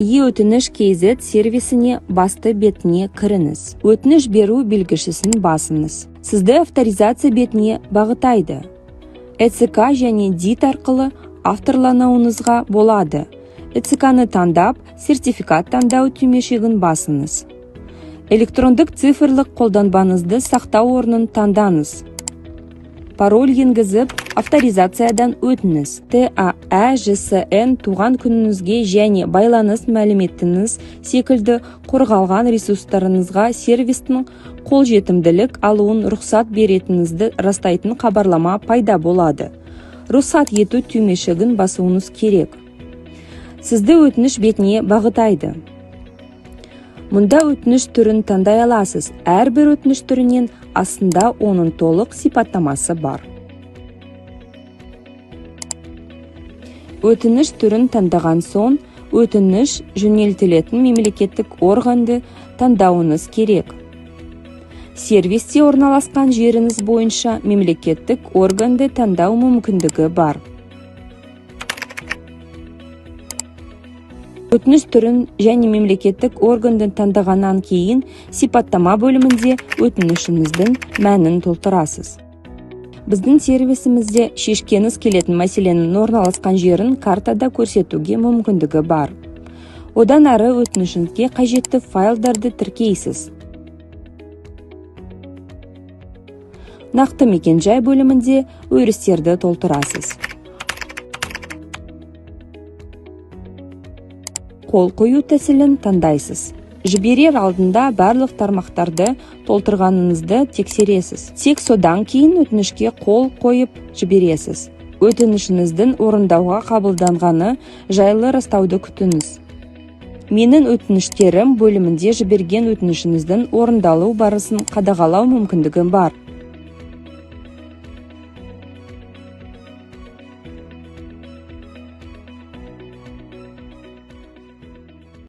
Е-өтініш kz сервисіне басты бетіне кіріңіз. Өтініш беру белгішісін басыңыз. Сізді авторизация бетіне бағыттайды. ЭЦК және ДИТ арқылы авторлануыңызға болады. ЭЦК-ны таңдап, сертификат таңдау түймешегін басыңыз. Электрондық цифрлық қолданбаңызды сақтау орнын таңдаңыз. Пароль енгізіп, авторизациядан өтіңіз. ТАӘ, ЖСН, туған күніңізге және байланыс мәліметіңіз секілді қорғалған ресурстарыңызға сервистің қолжетімділік алуын рұқсат беретініңізді растайтын хабарлама пайда болады. Рұқсат ету түймешігін басуыңыз керек. Сізді өтініш бетіне бағыттайды. Мұнда өтініш түрін таңдай аласыз. Әрбір өтініш түрінен астында оның толық сипаттамасы бар. Өтініш түрін таңдаған соң, өтініш жөнелтілетін мемлекеттік органды таңдауыңыз керек. Сервисте орналасқан жеріңіз бойынша мемлекеттік органды таңдау мүмкіндігі бар. Өтініш түрін және мемлекеттік органды таңдағаннан кейін сипаттама бөлімінде өтінішіңіздің мәнін толтырасыз. Біздің сервисімізде шешкеңіз келетін мәселенің орналасқан жерін картада көрсетуге мүмкіндігі бар. Одан ары өтінішіңізге қажетті файлдарды тіркейсіз. Нақты мекен-жай бөлімінде өрістерді толтырасыз. Қол қою тәсілін таңдайсыз. Жіберер алдында барлық тармақтарды толтырғаныңызды тексересіз. Тек содан кейін өтінішке қол қойып жібересіз. Өтінішіңіздің орындауға қабылданғаны жайлы растауды күтіңіз. Менің өтініштерім бөлімінде жіберген өтінішіңіздің орындалу барысын қадағалау мүмкіндігі бар.